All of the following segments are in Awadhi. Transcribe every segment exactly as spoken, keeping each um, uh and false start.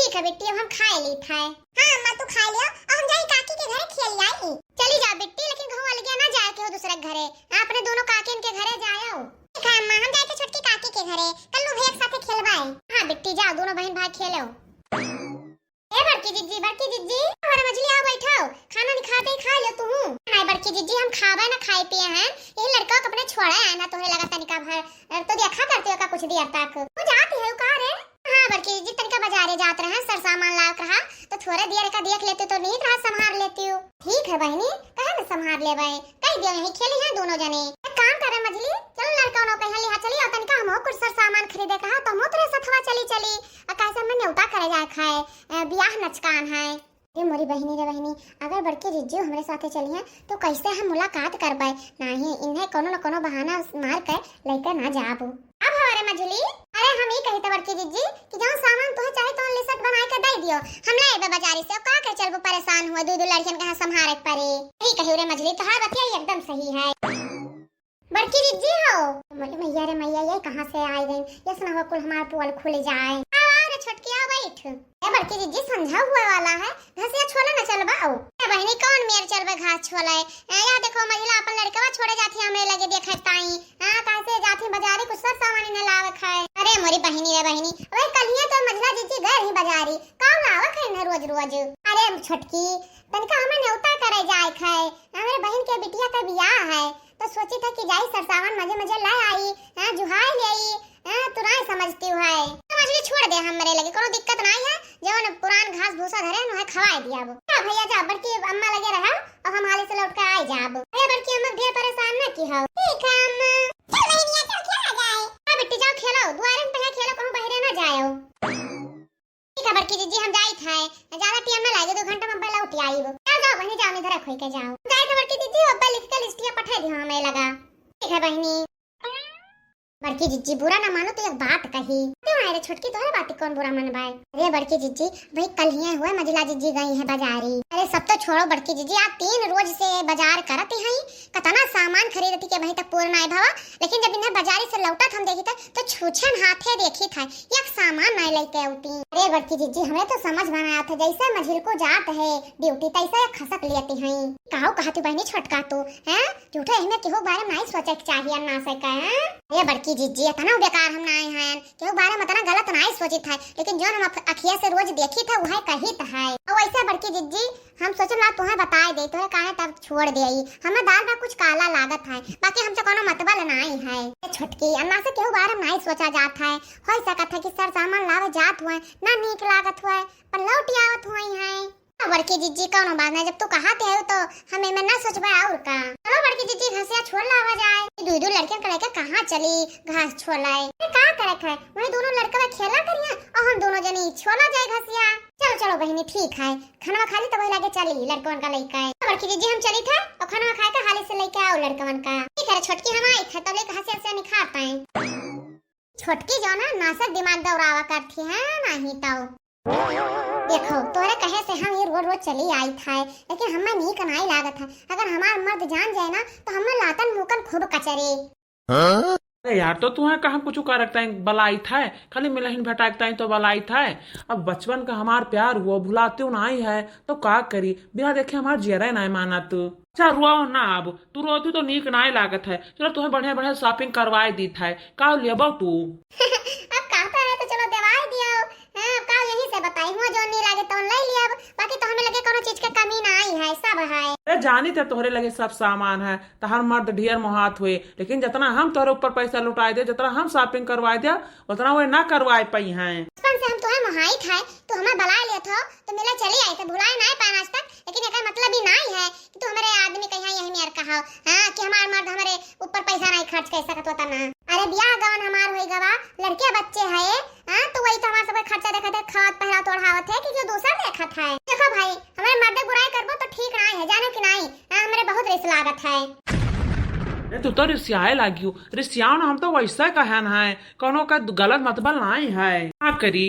ठीक है बिट्टी, अब हम खाए ली थाए। हाँ अम्मा, तू खाए लियो, अब हम जाई काकी के घरे खेल आई। चली जा बिट्टी, लेकिन कहूँ अलगे ना जाए केहू दूसरे के घरे, अपने दोनों काकिन के घरे जायो। ठीक है अम्मा, हम जाए के छोटकी काकी के घरे, कल्लू भैया के साथे खेलबाए। हाँ बिट्टी, जाओ दोनों बहन भाई खेलो। ए बड़की जिज्जी, बड़की जिज्जी, हमारे मझली आओ बैठो, खाना नहीं खाते ही खा लो तू। नहीं बड़की जिज्जी, हम खाबे ना खाए पिए हैं, यही लड़का के अपने छोड़े आए ना, तोहरे लगा तनिका भर, तो देखा करते हो का कुछ देर तक। वो जाती है का रे? हाँ बड़की जिज्जी, तनिका बाजारे जात रहे, सर सामान लावत रहा, तो थोड़े देर का देख लेती तो नीक रहा, संभार लेती हूँ। ठीक है बहनी, कहे न संभार लेबे, कह दियो यही खेली हैं दोनों जने। एक काम करे मझली, चलो लड़का उनो कहे लिहा चली, और तनिका हमहू कुछ सर सामान खरीदे कहा, तो हमहू तोरे सथवा चली चली। आ काहे से हमें न्योता करे जाए खाए, अ, बियाह नचकान है। ए मोरी बहिनी रे बहिनी, अगर बड़की जिज्जी हमरे साथे चली हैं, तो कैसे हम मुलाकात करबे? नाही, इन्हें कोनो न कोनो बहाना मार के लेके ना जाबू। अब हमारे मझली, अरे हम ई कही त बड़की जिज्जी कि जौन सामान तुहे चाहे तौन लिस्ट बनाए के दे दियो, हम ले अइबे बाजारी से, का के चलबू परेशान हुए, दू दू लड़कियन के यहाँ संभारे के पड़ी। यही कही रे मझली, तोहार बतिया एकदम सही है। बड़की जिज्जी हो। अरे मैया रे मैया, ये कहाँ से आई गई? ये सुना हुआ कुल हमार पोल खुल जाए। आओ, आओ रे छोटकी, आओ बैठ। ए बड़की जिज्जी, संझा हुए वाला है, घसिया छोले न चलबा आओ। ए बहिनी, कौन मेर चलबे घास छोले? ए, या देखो, मझिला अपन लड़कवा छोड़े जाती हमरे लगे देखे ताई। हाँ, काहे से जाती बाजारी कुछ सब सामान इन्हें लावे खाए। अरे मोरी बहिनी रे बहिनी, अबे कलिए तो मझिला जिज्जी गए रही बाजारी, का लावे खाए इन्हें रोज रोज? अरे छोटकी, तनिका हमें न्योता करे जाए खाए, हमरे बहिन के बिटिया का बियाह है, तो सोची था कि जाई सरसावन मजे मजे ला आई, हाँ, जुहाई ले आई, हाँ, तू नाई समझती है। समझ ली, छोड़ दे हमरे लगे, कोनो दिक्कत नाई है, जवन पुरान घास भूसा धरे न, उहे खवाए दिया वो। जा भैया जा, बड़की अम्मा लगे रहा, और हम हाली से लौट के आए जाब। अरे बड़की अम्मा ढेर परेशान ना की हो। ठीक है अम्मा। चल बहनिया, चल खेला जाए। हाँ बिट्टी जाओ खेलो, दुआरे में पहले खेलो, कहूँ बहरे ना जाओ। ठीक है बड़की जिज्जी, हम जाइत है, ज्यादा टाइम ना लागे, दो घंटा में अब्बे लौट आइब। जाओ, जाओ बहनी, जाओ, निधर खोई के जाओ। जाइत है बड़की जिज्जी, अब्बे लिख के लिस्टिया पठा दियो हमें लगा। ठीक है बहनी। बड़की जिज्जी, बुरा ना मानो तो एक बात कही। क्यों है रे छोटकी, तोहरे बात कौन बुरा मन बाय? अरे बड़की जिज्जी, भाई कल ही हुए मझिला जिज्जी गई है बाजारी। अरे सब तो छोड़ो बड़की जिज्जी, आप तीन रोज से बाजार करत ही हैं, कतना सामान खरीदती के वहीं तक पूरा नाय भवा, लेकिन जब इन्हें बाजारी से लौटत हम देखी थे, तो छूछन हाथे देखी था, एक सामान नाय लेके उठी। अरे बड़की जिज्जी, हमें तो समझ में ना आवत है, जैसे मझिलको जात है ड्यूटी, तैसे एक खसक लेती हैं। काऊ कहती बहनी छोटका तू, हैं? झूठे एहमे केहू बारे में नाई सोचे के चाहिए, ना से कहे, हैं? अरे बड़की जिज्जी, इतना बेकार हम नाय हैं, केहू बारे में इतना गलत नाई सोचित है, लेकिन जो हम अख-, अखिया से रोज देखी थे, वह कहित है। और वैसे बड़की जिज्जी, हम सोचला तुहें बताए दे, तोहरे काहे तब छोड़ दे आई। हमें दाल में कुछ काला लागत है, बाकी हमसे कोनो मतबल नाई है। ए छोटकी, अम्मा से केहू बारे में नाई सोचा जात है। हो सकत है कि सर सामान लावे जात हुए, ना नीक लागत हुए, पर लौट आवत हुए हैं। बड़की जिज्जी, कोनो बात नाई, जब तू कहत है तो हम एमे ना सोचबे और का। चलो बड़की जिज्जी, घसिया छोड़ लावा जाए। ई दू दू लड़कियन के लेके कहाँ चली घास छोले? ए, का करे खाए, वही दोनों लड़कवा खेला करिया और हम दोनों जनी छोला जाए घसिया। चलो चलो बहिनी, ठीक है, खाना खा ली तब वही लागे चली लड़कवन का लेके। बड़की जिज्जी, हम चली थे और खाना खाए के हाली से लेके आओ लड़कवन का। ठीक है रे छोटकी, हम आई थे तब लेके हंसी हंसी निखार पाए। छोटकी जो ना नासक दिमाग दौड़ावा करती है, नहीं तो देखो, तोरे कहे से हम ये रोड रोड चली आई था, लेकिन हमें नीक नाई लागत है। अगर हमार मर्द जान जाए ना, तो हमें लातन मुकन खूब कचरे। अरे यार, तो तुम्हें कहाँ कुछ कर रखता है, बलाई था, खाली मिलहिन भटाकता है तो बलाई था। अब बचपन का हमार प्यार वो भुलाते नाई है, तो का करी, बिना देखे हमार जियरा नाई माना तू। अच्छा, रोओ ना, अब तू रोती तो नीक नाय लागत है। चलो, तुम्हें बढ़िया बढ़िया shopping करवाए दीत है, का लेबो तू? अब कहता है तो चलो देवाए दियो। हाँ, अब का यही से बताई, हुआ जो नहीं लागे तो ले लियो, बाकी तो हमें लगे कोनो चीज के कमी ना आई है, सब है। अरे जानी थे तोहरे लगे सब सामान है, तोहर मर्द ढेर मोहात हुए, लेकिन जितना हम तोहरे ऊपर पैसा लुटाए दे, जितना हम shopping करवाए दे, उतना वे ना करवाए पाई हैं। बचपन से हम तुम्हें मोहाइत है, तू हमें बलाए लेत हो, तो मिले चली आई थे, भुलाए ना पाए आज तक, लेकिन एकर मतलब ई नाई है कि तू हमरे आदमी कहिया यही मेर कहाओ, हाँ, कि हमार मर्द हमरे ऊपर पैसा नाई खर्च कर सकत होता ना। अरे बियाह गवन हमार होई गवा, लड़के बच्चे है, हाँ, तो वही तो हमार सबके खर्चा देखत है, खावत पहरावत ओढ़ावत है कि जो दूसर देखत है। देखो भाई, हमरे मर्द बुराई करबो तो ठीक नाई है, जानो कि नाई, हाँ, हमरे बहुत रिस लागत है। अरे तू तो रिसियाए लागियो, रिसियाओ ना, हम तो वैसे कहन है, कोनो का गलत मतबल नाई है। का करी,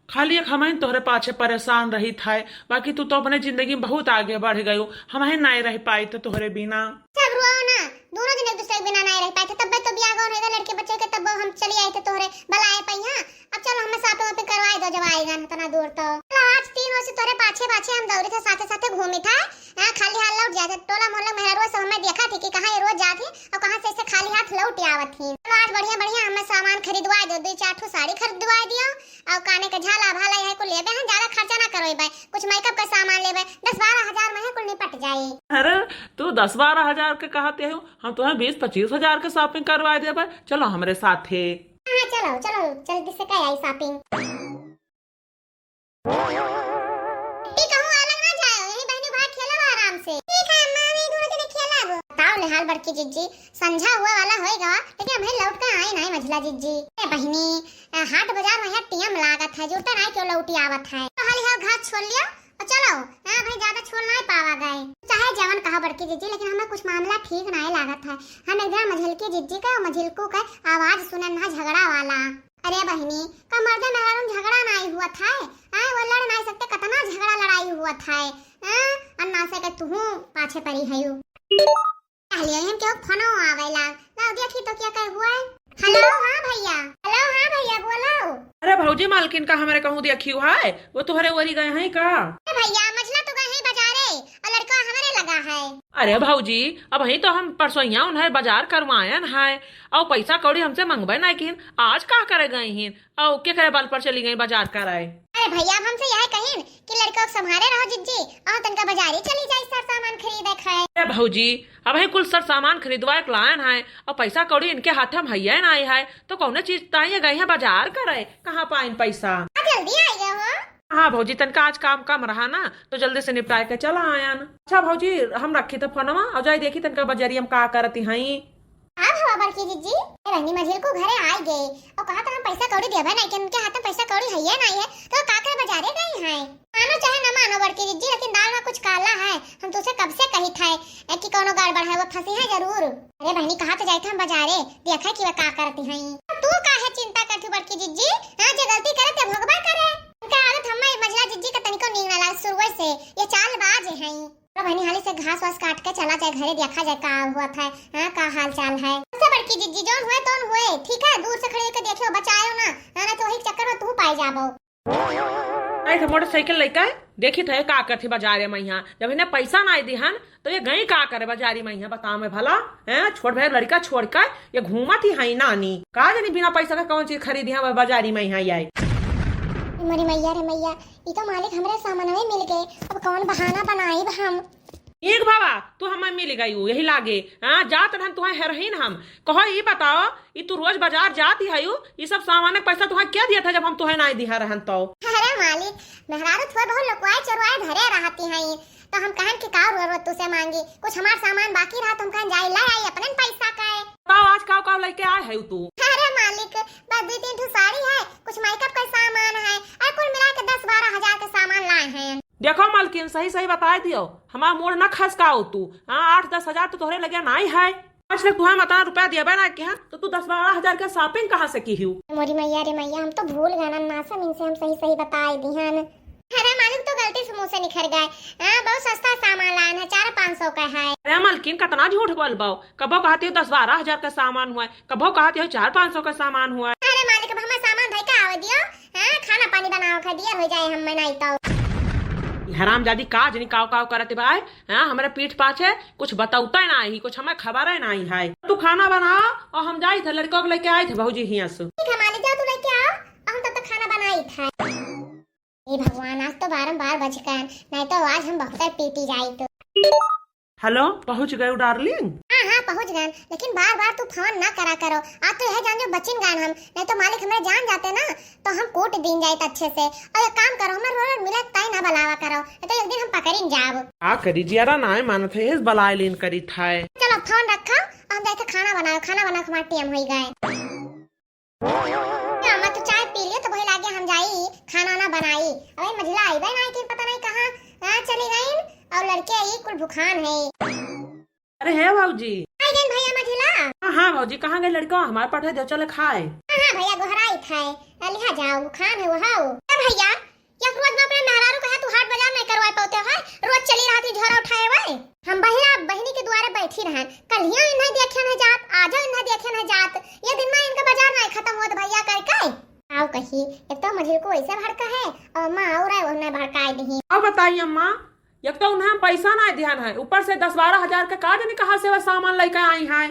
खाली एक हमहिन तोहरे पाछे परेशान रहित है, बाकी तू तो अपने जिंदगी में बहुत आगे बढ़ गयो, हमहिन नाई रह पाई तो तोहरे बिना। सब रोओ ना, दोनों जन एक दूसरे के बिना नाई रह पाए थे, तब्बे तो बियाह गौन होएगा लड़के बच्चे के, तब्बो हम चली आए थे तोहरे बलाए पइहा। अब चलो हमें shopping वॉपिंग करवाए दो, जब आएगा ना इतना दूर तो। तोरे पाछे पाछे हम दौड़ित है, साथे साथे घूमित है। हाँ, खाली हाथ लौट जात है। टोला मोहल्ला मेहरारू सब हमें देखत ही कि कहाँ ये रोज जात ही और कहाँ से ऐसे खाली हाथ लौट आवत ही। चलो, आज बढ़िया बढ़िया हमें सामान खरीदवा दियो, दुई चार ठो साड़ी खरीदवा दियो और काने के झाला भाला यह कुल लेबे हैं, ज्यादा खर्चा ना करो बे। कुछ मेकअप का सामान लेबे, दस बारह हजार में है कुल निपट जाई। अरे, तू दस बारह हजार के कहते हो, हम तुम्हें बीस पच्चीस हजार के shopping करवा देबे। चलो हमरे साथे। हाँ, चलो चलो, जल्दी से कह आई shopping। बेटी, कहूँ अलग ना जाओ, यही बहनी भाई खेलो आराम से। ठीक है अम्मा, हम यही दोनों जने खेलब। बताओ ले हाल बड़की जिज्जी, संझा हुआ वाला होएगा, लेकिन हमें लौट के आई नहीं मझिला जिज्जी। ए बहनी, अ, हाट बाजार में यहाँ टीएम लागत है, जुटे नहीं क्यों लौटी आवत है। तो हाली हाल घास छोल लियो और चलो। हाँ भाई, ज्यादा छोल नहीं पावा गए। चाहे जवन कहा बड़की जिज्जी, लेकिन हमें कुछ मामला ठीक नहीं लागत है। हम एक दिन मझिलकी जिज्जी का और मझिलकू का आवाज सुनन ना झगड़ा वाला। अरे बहिनी, का मर्दे मेहरारू में झगड़ा नाई हुआ था? आए, वो लड़ नाई सकते, कतना झगड़ा लड़ाई हुआ था। हाँ, अन्ना से के तुहू पाछे परी हयू। कहलिए हम केहू फोनो आवेला। लाओ देखी तो क्या कहे हुआ है। हेलो, हाँ भैया। हेलो, हाँ भैया, बोलो। अरे भौजी, मालकिन का हमरे कहूँ देखी हुआ है, वो तुहरे ओरी गए हैं का? अरे भैया, मझिला तो गए हैं बाजारे और लड़का हमरे लगा है। अरे भौजी, अबहीं तो हम परसोइया उन्हें बाजार करवायन है, और पैसा कौड़ी हमसे मंगबे नाई किन, आज का करे गए हैं? और के करे बल पर चली गई बाजार कराए? अरे भैया, अब हमसे यह कहिन कि लड़का के संभारे रहो जिज्जी, और तनका बाजारी चली जाई सर सामान खरीदे खाए। अरे भौजी, अबहीं कुल सर सामान खरीदवाए के लायन है, और पैसा कौड़ी इनके हाथे में हइये नाई है, तो कौने चीज ताई गई है बाजार करे, कहाँ पाइन पैसा? आ, जल्दी आई गए हो। हाँ भौजी, तनका आज काम कम रहा ना, तो जल्दी से निपटाए के चला आयन। अच्छा भौजी, हम रखी तो फोनवा और जाई देखी तनका बजरिया में का करती हई। हाँ भवा बड़की जिज्जी, ए बहनी मझिलकू घरे आई गए और कहा तो हम पैसा कौड़ी देबे नहीं कि उनके हाथ में पैसा कौड़ी हइये नहीं है, तो का करे बाजारे गई हैं। मानो चाहे न मानो बड़की जिज्जी, लेकिन दाल में कुछ काला है। हम तुझसे कब से कही था ए, कि कोनो गड़बड़ है, वो फंसी है जरूर। अरे बहनी, कहा तो जाए थे हम बाजारे, देखा कि वह का करती हैं। तू काहे चिंता करती बड़की जिज्जी? हाँ, जे गलती करे ते भोगबा करे। उनका आदत हम्मा मझिला जिज्जी का तनिको नीक ना लागे शुरुए से, ये चालबाज हैं। चलो बहनी, हाली से घास वास काट के चला जाए घरे, देखा जाए का हुआ था, हाँ, का हाल चाल है। अच्छा बड़की जिज्जी, जौन हुए तौन हुए, ठीक है, दूर से खड़े होके देखियो, बचायो ना, हाँ, ना तो वही चक्कर में तू पाई जाबो। आई थे मोटरसाइकिल लेके, देखी थे का करती बाजारे में यहाँ, जब इन्हें पैसा नाई दिहन तो ये गई का करे बाजारी में यहाँ, बताओ मैं भला, हैं? छोट भाई लड़का छोड़ के ये घूमत ही है नानी, का जानी बिना पैसा का कौन चीज खरीदी है बाजारी में यहाँ आई। मोरी मैया रे मैया, ई तो मालिक हमरे सामने मिल गए, अब कौन बहाना बनाइब हम? एक बाबा, तू हमें मिल गई हो, यही लागे, हाँ, जात रहन तुहें हेरहीन हम। कहो, ई बताओ, ई तू रोज बाजार जात ही हयू, ई सब सामान के पैसा तुहें क्या दिया था जब हम तुहें नाई दिहा रहन तो? अरे मालिक, मेहरारू थोड़ बहुत लुकवाए चोरवाए धरे रहती हैं, तो हम कहन कि का रोज रोज तुसे मांगी, कुछ हमार सामान बाकी रहा तो हम कहन जाई ले आई अपने पैसा का है। बताओ, आज काव काव लेके आए है तू? अरे मालिक, बस दो तीन ठो साड़ी है, कुछ मेकअप का सामान है, और कुल मिला के दस बारह हजार के सामान लाए हैं। देखो मालकिन, सही सही बताए दियो, हमार मूड ना खसकाओ तू। हाँ, आठ दस हजार तो तोहरे लगे नाई है। आज तक तुहें हम अतना रुपया दिया ना कि हाँ, तो तू दस बारह हजार के shopping कहाँ से की हूँ? मोरी मैया रे मैया, हम तो भूल गए ना, ना समझ से हम सही सही बताए दिहन। अरे मालिक, तो गलती से मुंह से निखर गए। हाँ, बहुत सस्ता सामान लान है, चार पाँच सौ का है। अरे मालकिन, कितना झूठ बोलबो, कबो कहती हो दस बारह हजार का सामान हुआ है, कबो कहती हो चार पाँच सौ का सामान हुआ है। अरे मालिक, अब हमें सामान भाई का आवे दियो, हाँ, खाना पानी बनाओ, खा दिया हो जाए हम नाई तो। ई हरामजादी का जनी काव काव करत बा, हाँ, हमारे पीठ पाछे कुछ बतौता नाई, कुछ हमें खबर नाई है। तू खाना बनाओ और हम जाई थे लड़कों को लेके आई थे भौजी हियां से। ठीक है मालिक, जाओ तू लेके आओ, हम तब तक खाना बनाई था। हे भगवान, आज तो बारम्बार बज गए, नहीं तो आज हम बहुत पीटी जाई तो। हेलो, पहुँच गए डार्लिंग? हाँ, हाँ, पहुँच गए, लेकिन बार बार तू फोन ना करा करो। आज तो यह जान जो बचिन गए हम, नहीं तो मालिक हमारे जान जाते ना, तो हम कूट दीन जाइत अच्छे से। और एक काम करो, हमारे रोज मिले ताई ना बुलावा करो, नहीं तो एक दिन हम पकड़िन जाब। का करी, जियारा नाय मानत है, इस बलाय लेन करी थाय। चलो फोन रखो, हम जाके खाना बनाओ, खाना बना के हमारा टाइम होई गए। अम्मा, तू चाय पी लियो, तो वही लागे हम जाई खाना ना बनाई। अबे मझिला आइबे ना, कि पता नहीं कहाँ, हाँ, चली गई। और लड़के ई कुल भुखान है। अरे हे भौजी। आई गई भैया मझिला। हाँ, हाँ भौजी, कहाँ गए लड़का? हमारे पाठे दे, चले खाए। हाँ, हाँ भैया, गोहराई खाए। लिहा जाओ, भुखान है वो, हाओ। ए भैया, एक रोज में अपने मेहरारू कहे तू हाट बाजार नहीं करवाए पाते है, रोज चली रहती झोरा उठाए हुए। हम बहिना, बहिनी के दुआरे बैठी रहन, कल ही इन्हें देखे न जात, आज इन्हें देखे न जात, ये दिन में इनका बाजार नहीं खत्म होत भैया करके। अब कही, एक तो मझिलकू ऐसे भड़का है, और अम्मा और है, उन्हें भड़काए दिही। अब बताई अम्मा, एक तो उन्हें हम पैसा ना दिहन है, ऊपर से दस बारह हजार के का जानी कहाँ से वह सामान लेके आई हैं।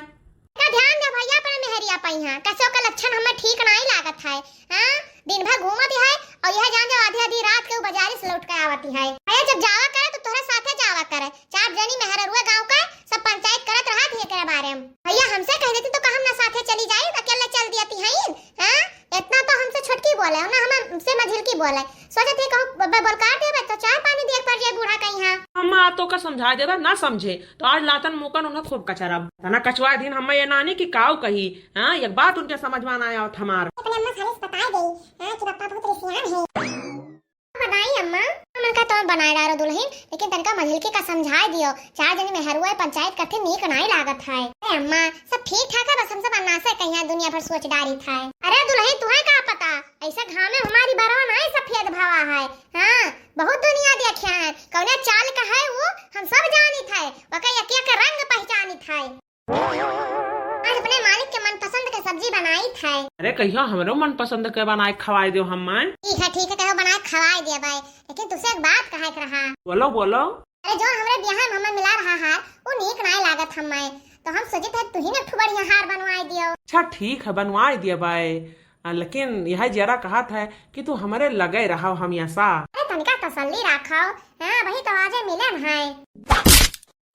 का ध्यान दे भैया, अपने मेहरिया पइहाँ, कसो का लक्षण हमें ठीक नाई लागत है। हाँ, दिन भर घूमत है और यह जान जाओ आधी आधी रात के वो बाजारी से लौट के आवत है। भैया जब जावा करे तो तोहरे साथे जावा करे, चार जनी मेहररुआ गाँव का सब पंचायत करत रहत ही एकरे बारे में। भैया हमसे कह देती तो का हम ना साथे चली जाई, अकेले चल दियती हैं। हाँ, इतना तो हमसे छोटकी बोले, ना हमसे मझिलकी बोले। सोचत ही कहूँ ब-, ब-, बोलकार देबे तो चाय पानी दिए पड़ जाए बूढ़ा कइहाँ। अम्मा, आप तो ओकर समझाए देबे, ना समझे तो आज लातन मुकन उन्हें खूब कचरब। तना कचवा दिन हम्मा ये नानी की काऊ कही, हाँ, एक बात उनके समझ में ना आवत हमार। अपने अम्मा सालिस बताए गई, हाँ, कि पापा बहुत रिसियान है। बताई अम्मा, हमन का तो बनाए डारो दुल्हन, लेकिन तनका मझिलकी का समझाए दियो, चार जनी मेहरुआ पंचायत करते नीक नाई लागत है। अरे अम्मा, सब ठीक ठाक है, बस हम सब अन्नासे कहिया दुनिया भर सोच डारी था। अरे दुल्हन, तुहे का पता, ऐसा घामे हमारी बरवा नाई सफेद भावा है। हाँ, बहुत दुनिया देखिया है, कौने चाल का है वो हम सब जानी था, ओकर एक एक रंग पहचानी था। आज अपने मालिक के मनपसंद के सब्जी बनाई था। अरे कहियो हमरो मनपसंद के बनाए खवाए दियो हम्मा। ठीक है, ठीक है, कहो बनाए खवाए दिया भाई, लेकिन तुसे एक बात कहे के रहा। बोलो, बोलो। अरे जो हमरे बियाह में हमें मिला रहा हार, वो नीक नाय लागत हमें, तो हम सोचित है तुही ने एक ठो बढ़िया हार बनवाए दियो। अच्छा ठीक है, बनवाए दिया भाई। आ, लेकिन यह जरा कहत है कि तू हमरे लगे रहो हमेशा। अरे तनिका तसल्ली राखो, हाँ, वही तो आजे मिले हैं।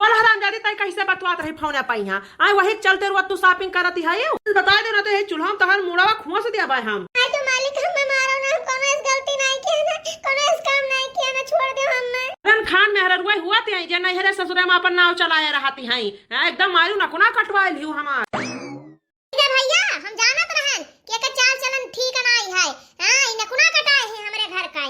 बोल हरामजादी, तै कैसे बतवात रही फोन पे यहाँ? आए वही चलते रुआ तू shopping करत ही है। बता दे ना तो यही चूल्हा में तहर मुड़वा खुआ से दिया बाय हम। आए तो मालिक हमें मारो ना, हम कोनो ऐस गलती नहीं किया ना, कोनो ऐस काम नहीं किया ना, छोड़ दो हमें। रन खान मेहररुआ हुआ ती हैं, जे नैहरे ससुरे में अपन नाव चलाए रहती हैं। हाँ, एकदम मारू नकुना कटवा लियो हमार। ठीक है भैया, हम जानत रहन कि एकर चाल चलन ठीक नहीं है। हाँ, ई नकुना कटाए है हमरे घर का।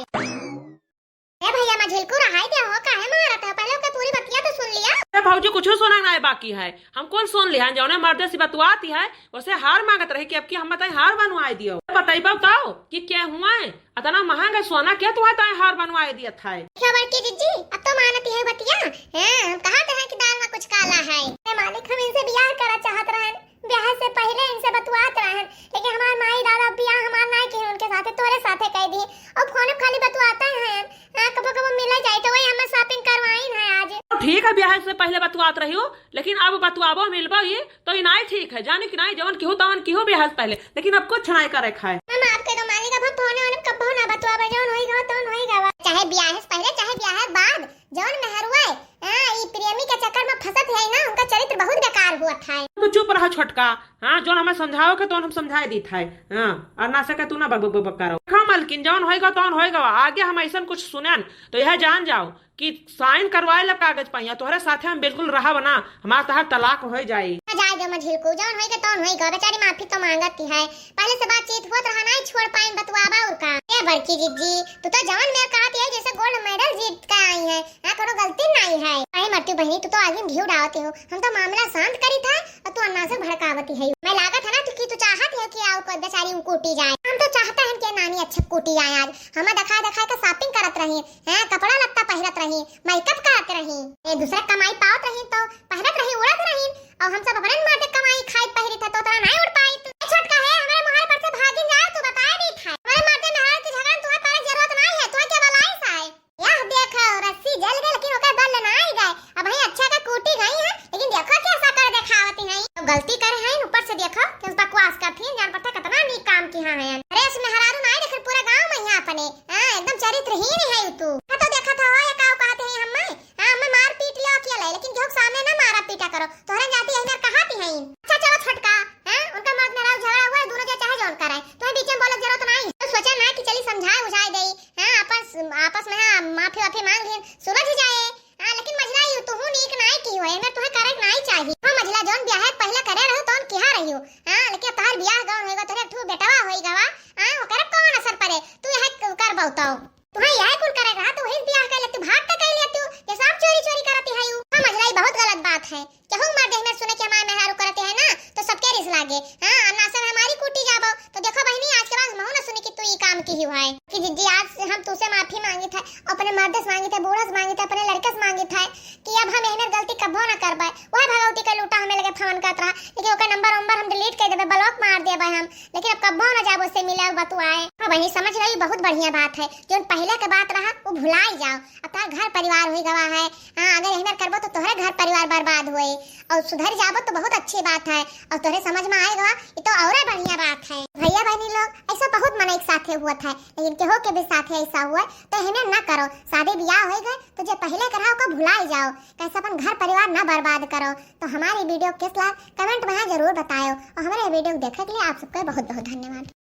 ए भैया, मझिलकू रहाई दे हो, काहे मारत है? पहले ओके पूरी बतिया तो सुन लिया। अरे भौजी, कुछ सुना ना बाकी है, हम कुल सुन लिया। जौने मर्दे से बतवाती है, उसे हार मांगत रही कि अब की हम बताई हार बनवाए दियो। बताइबो तो कि क्या हुआ है, इतना महंगा सोना क्या तुहा ताए हार बनवाए दिया था? क्या बड़की जिज्जी, अब तो मानती है बतिया। हाँ, हम कहा थे कि दाल में कुछ काला है। ए मालिक, हम इनसे बियाह करा चाहत रहन। ब्याह से पहिले इनसे बतुआत रहन, लेकिन हमार माई दादा बियाह हमार नाई किहे उनके साथे, तोरे साथे कह दी। और फोन पे खाली बतुआते हैं। हाँ, कबो कबो मिले जाए तो वही हमें shopping करवाइन है आज। तो ठीक है, ब्याह से पहिले बतुआत रही हो, लेकिन अब बतुआबो मिलबो ये तो ये नाई ठीक है, जानी कि नाई, जवन किहू तवन किहू ब्याह से पहिले, लेकिन अब कुछ नाई करे खाए। मैं माफ कर दो मालिक, अब हम फोन वोन कबो ना बतुआबे, जवन होई गवा तवन होई गवा। चाहे ब्याह से पहिले चाहे ब्याह के बाद, जौन मेहरुआ, हाँ, ई प्रेमी के चक्कर में फंसत है ना, उनका चरित्र बहुत बेकार हुआ था। तू चुप रहा छोटका, हाँ, जौन हमें समझाओ के तौन हम समझाए दी था, हाँ, और ना सके तू ना बक बक बक बक करो। देखो मलकिन, जौन होएगा तौन होएगा, आगे हम ऐसन कुछ सुनेन तो यह जान जाओ कि sign करवाए ला कागज पहिया, तोहरे साथे हम बिल्कुल रहब ना, हमार तहार तलाक हो जाई। जाए दो मझिलकू, जौन होएगा तौन होएगा, बेचारी माफी तो मांगत ही है, पहले से बातचीत होत रहा, नाई छोड़ पाइन बतुआबा और का। ए बड़की जिज्जी, तू तो जवन मेर कहत है जैसे gold medal जीत के आई है, हाँ, कोनो गलती नाई है। अरे मरती बहनी, तू तो आगे घी उड़ावत हो, हम तो मामला शांत करी था और तू अन्ना से भड़कावती है। मैं लागत है ना तू कि तू चाहत है कि आओ कोई बेचारी उ कूटी जाए। हम तो चाहते हैं कि नानी अच्छे कूटी जाए। आज हम देखा देखा के shopping करत रही, हैं, कपड़ा लत्ता पहिरत रही, makeup करत रही, ए दूसरा कमाई पावत रही तो पहिरत रही, उड़त रही, और हम सब अपने मर्द कमाई खाई पहिरी था तो तोरा नाई उड़ पाई। ए छोटका है, हमारे मुहार पर से भागिन जाए, तू बताए नहीं था। हमारे मर्द मेहरारू के झगड़ा में तुहार पड़े जरूरत नाई है, तुहार के बलाई सा है। यह देखो, रस्सी जल गए लेकिन ओकर बल नाई गए। अब वही अच्छा का कूटी गई है, लेकिन देखो कैसा कर देखावती है। तो गलती करे हैं, ऊपर से देखो कि बकवास करती हैं, जान पड़ता कितना नीक काम किहा है। अरे इस मेहरारू नाई देखे पूरा गांव में यहाँ अपने, हाँ, एकदम चरित्रहीन है तू। हाँ, तो देखा था, ये काऊ कहते हैं हम्मा, हाँ, हम्मा मार पीट लो अकेले, लेकिन केहू के सामने ना मारा पीटा करो। तोहरे जाति यही मेर कहाती हैं। अच्छा, चलो छोटका, हाँ, उनका मर्द मेहरारू झगड़ा हुआ है, दोनों जे चाहे जौन करे, तुम्हें बीच में बोले के जरूरत नहीं। तो सोचा ना कि चली समझाए बुझाए देई, हाँ, आपस, आपस में, हाँ, माफी वाफी मांग लीन, सुलझ जाए। हाँ, लेकिन मझिला यू, तू नीक नाई की होए, मैं तुम्हें करे के नाई चाहिए। हाँ, मझिला जौन ब्याह पहले करे रहो, तौन किहा रही हो। हाँ, लेकिन अब तोहार ब्याह गौन होएगा, तोहरे एक ठो बेटवा होई गवा, हाँ, ओकरे कौन असर पड़े, तू यह क-, कर बहुताओ। तुम्हें यह कुल करे रहा, तो वही ब्याह कर लेती, भाग तक कर लेती, ये सब चोरी चोरी करती है यू। हाँ, मझिला, ये बहुत गलत बात है। केहू मर्द एहमे सुने कि हमार मेहरारू करत है ना, तो सबके रिस लागे। हाँ, अन्ना से हमारी कूटी जाबो। तो देखो बहिनी, आज के बाद महू ना सुनी कि तू ई काम की हुआ है। कि जिज्जी, आज से हम तुसे माफी मांगी था, अपने मर्द से मांगी था, बूढ़ा से मांगी था, अपने लड़के से मांगी था कि अब हम एहमे गलती कब्बो ना करबे। वह भगवती के लूटा हमें लगे फोन करत रहा, लेकिन ओकर नंबर वंबर हम delete कर देबे, block मार देबे हम। लेकिन अब कब्बो ना जाबो उससे मिले और बतुआए। बहिनी, समझ गई, बहुत बढ़िया बात है। जौन पहिले के बात रहा, वो भुलाई जाओ। अब तोहर घर परिवार होई गवा है। हाँ, अगर एहमेर करबो तो तोहरे घर परिवार बर्बाद होए, और सुधर जाबो तो बहुत अच्छी बात है, और तोहरे समझ में आए गवा, ये तो औरे बढ़िया बात है। भैया बहिनी लोग, ऐसा बहुत मनई के साथे हुआ था, लेकिन केहू के भी साथे ऐसा हुआ तो एहमेर ना करो। शादी ब्याह होई गए तो जे पहिले के रहा ओका भुलाई जाओ, कैसे अपन घर परिवार ना बर्बाद करो। तो हमारी video कैस लाग comment में जरूर बताओ, और हमारे video देखे के लिए आप सबका बहुत बहुत धन्यवाद।